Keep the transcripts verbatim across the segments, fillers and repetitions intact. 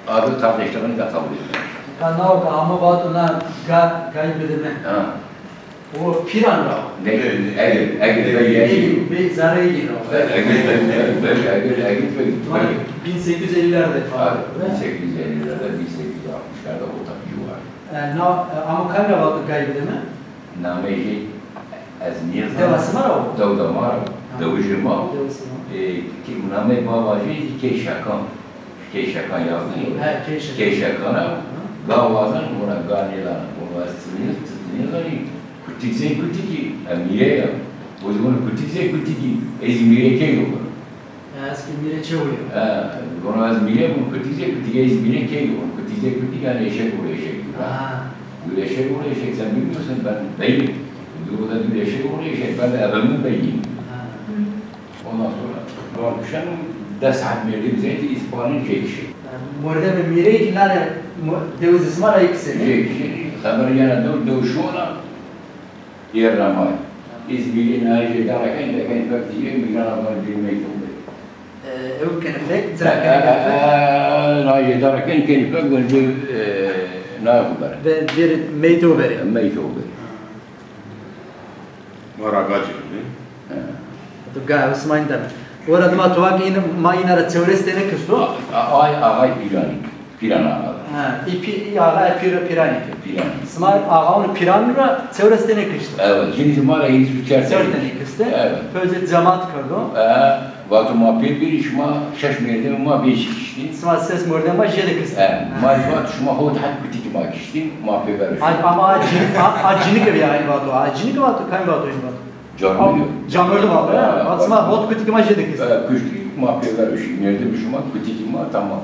Abi kardeşliğini de kabul etmemiş. Ka nao ka amo vato na ga, gay bidime. Ha. O pîran ra. Ne, egir, egir, bey, egir. Bey, bey, zerre egir ra. Egir, egir, egir, egir, egir, egir. Bin sekiz yüz ellilerde falan. Abi, bin sekiz yüz ellilerde, bin sekiz yüz altmışlarda o tabii var. E, na, e, amo kamî ra vato gay bidime? Nameyê jê ez nêzana. Dewa sima ra o? Dewda ma ra. Ha. Dewicê ma. Dewa sima. E, ki nameyê bava jê zî Key Şakan. Key Şakan yazdin ya. Ha, Key Şakan. Key Şakan a, ha, ga wazan, ona ga nêdana. Ona ez ti nê-, ti, ti nêzanî. Kutik zey kutikî, e, mîre ya. O zaman kutik zey kutikî, ez mîre key o. Ez ki mîre çew yo. Ha, vano ez mîre, vano kutik zey kutik, ez mîre key yo. Kutik zey kutik, yanî eşek û eşek. Ha. Bu eşek û eşek, sen bilmiyorsun, ben beyim. Burada bir eşek û eşek, ben de adamın beyim. Ha. Ondan sonra doğru düşen dest saat verdiğim zeydi İspanyol şey kişi. Mordemê mîreyî kî nane mo-, dewizê sima ra yê kişî. Şey kişi, xeber yana dew, dew şona, Ê remay. Îzmîrî nayê jê dara kenî, de kenî fek dîyê, mîrana van bî meyto bê. E, ew kenî fek, cira kenî fek. E, e, nayê jê dara kenî, kenî fek, wen bî, e, nayê xo bere. Ve bî meyto bere. E, meyto bere. Ma ra gacî bî. E. Tu ga, Osman deme. Ora dima tu vak în, ma îna ra çewres tene kisto. A, a, ay, ağay pîranî. Pîran axa. Ha, î pî-, î axa, e, pîr-, pîranî. Pîran. Sima axaun pîran ra çewres tenê kişt. Evet, cinî ma ra hîris û çar tenê. Çar tenê kişte. Evet. Pözê cemat kerdo. E, vato ma pê birî şima şeş merdemê ma vêşî kiştî. Sima ses mordem ma jêde kiştî. E, ha. Ma vato şima hot het kutikî ma kiştî, ma pê ver. Ay, ama a cin-, a, a cinike bî aynî vato. A cinike vato, kay vato, aynî vato. Camêrd o. Camêrd o vato, ya. Vato sima hot kutikî ma jêde kiştî. E, kuştî ma pê ver şî. Merdemê şima kutikî ma tamam.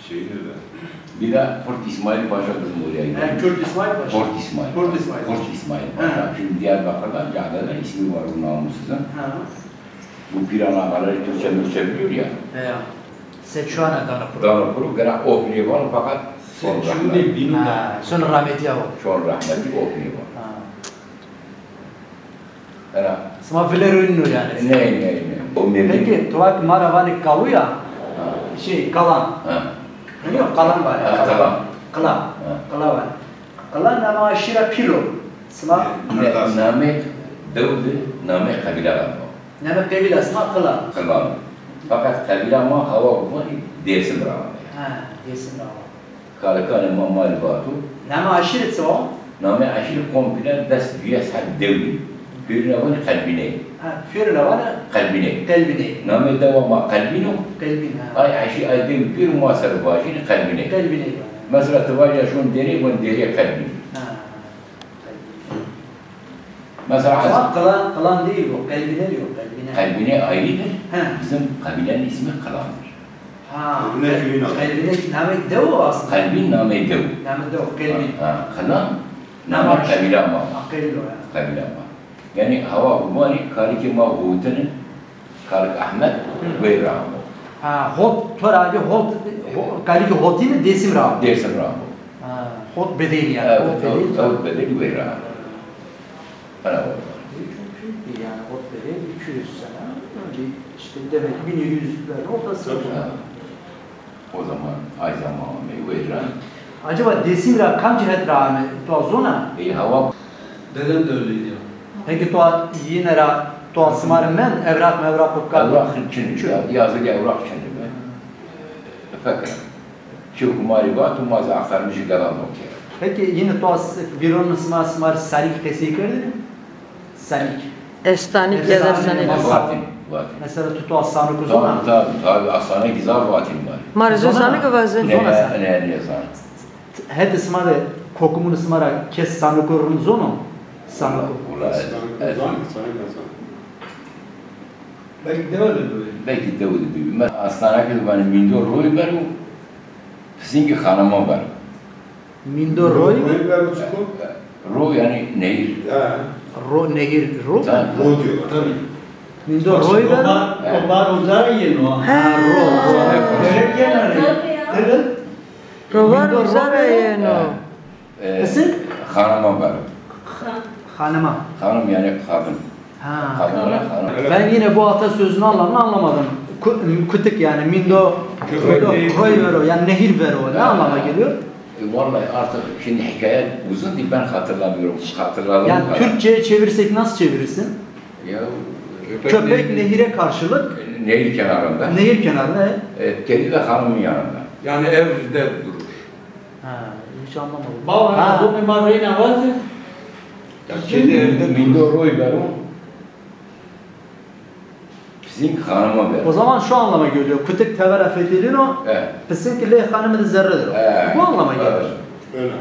Şeyi nerede? Bir de Kurt İsmail Paşa bizim oraya gidiyor. Ha, Kurt İsmail Paşa. Kurt İsmail. Kurt İsmail. Kurt İsmail Paşa. Ha. Şimdi Diyarbakır'dan, Cağda'da ismi var o namussuzun. Ha. Bu pîran ağaları Türkçe mürkçe biliyor ya. He ya. Seçuana Danıpuru. Danıpuru, gene Ohliye var fakat son rahmet. Seçuane bînû da. Ha, son rahmetî ya o. Son rahmetî Ohliye var. Ha. Era. Sima vile rûnî no yanî. Ney, ney, ney. O mevlid. Peki, tu vak ma ra vanê Kaluya? Ha. Şey, Kalan. Ha. Nîyo, Kalan vanê. Ha, Kalan. Kalan. Ha. Kalan vanê. Kalan nama şira pîl o. Sima. Ne, namê dew de, namê qebîle ra ma. Namê qebîla sima Kalan. Kalan. Fakat qebîla ma hawa gumanî Dêrsim ra ma. Ha, Dêrsim ra ma. Kalikanê ma malî vato. Namê eşîrî çi o? Namê eşîrî komple des duyes heb dewî. Pêrîna vanî Qelbîney. Ha, pêrîna vanî? Qelbîney. Qelbîney. Namê dewa ma Qelbîn o. Qelbîn, ha. Ay eşî, ay dewî pêro ma ser vajînî Qelbîney. Qelbîney. Mesela ti vajî şon derê, von derê Qelbîn. Ha. Mesela Ama Kılan, Kılan değil bu, Qelbîne diyor, Qelbîne. Qelbîne ayrıdır. He. Bizim kabilenin ismi Kılan'dır. Ha, Qelbîne köyün adı. Qelbîne namê dew o aslında. Qelbîn namê dew. Namê dew, Qelbîn. Ha, ha, Kılan namê qebîla ma. Ha, qebîla ya. Qebîla ma. Yanî hawa gumanî kalikê ma Hotini, Kalik Ahmet, wey ra amo. Ha, Hot, to ra agê Hot, Ho-, kalikê Hotini Dêsim ra amo. Dêsim ra amo. Ha, Hot Bedêlî yanî. Evet, Hot Bedêlî. Hot Bedêlî wey ra amo. Ana o. Çok büyük bir yani, Hot Bedêlî iki yüz sene önce, işte demek bin yedi yüzlerde ortası. Tabii. Ha. O zaman ay zaman amey wey ra. Acaba Dêsim ra kamcî het ra ame? To zona? Ey hawa. Dedem de öyleydi ya. Peki to yine ra, to sima rê mend, evraq mevraq o ka? Evraq çin, ya, yazılı evraq çin be. Fekir. Çi humarî vato ma zî axtarmîşî gelan o ke. Peki yine to s-, vîronê sima, sima rê salîk qesey kerdêne? Salîk. Estanik ya da sanık. Vatîn, vatîn. Mesela tu, to sanık zona? Tabii, tabii, tabii. Asanık zaf vatîn ma rê. Ma rê zî sanık vazin. Ne, ne, ne zan. Hetê sima de, kokumunê sima ra kes sanıko rind zono? Sanıko. Ula, ez, ez. Belki dewe de bibi. Belki dewe de bibi. Me astanakî de vanê mîndo roy bero, pisînkî xanima bero. Mîndo roy? Roy bero çik o? Ro yanî nehir. Ha. Ro, nehir, ro? Tabii. Ro diyor, tabii. Mîndo roy bero? O bar, o bar uza ra yeno. Ha, ro, ro. Gerek kenarı. Evet. Rovar uza ra yeno. E, pisînk? Xanima bero. Xanima. Xanim yanî kadın. Ha. Kadınlara hanım. Ben yine bu atasözünü anlamını anlamadım. Ku- Kutik yani, mindo, mindo koy vero, yani nehir vero. Ne anlama geliyor? E, vallahi artık şimdi hikaye uzun değil, ben hatırlamıyorum. Hatırladığım Yani kadar. Türkçe'ye çevirsek nasıl çevirirsin? Ya, köpek, nehire karşılık. Nehir kenarında. Nehir kenarında. E, kedi de hanımın yanında. Yani evde durur. Ha, hiç anlamadım. Bal Ha. hanım, bu mimarlığına bazı. Ya kedi evde durur. Mindo roy vero. Pisink hanıma ver. O zaman şu anlama geliyor. Kutik tevera fetelino, Evet. Pisink lê hanımı da zerredir. Evet. Bu anlama gelir. Evet. Öyle.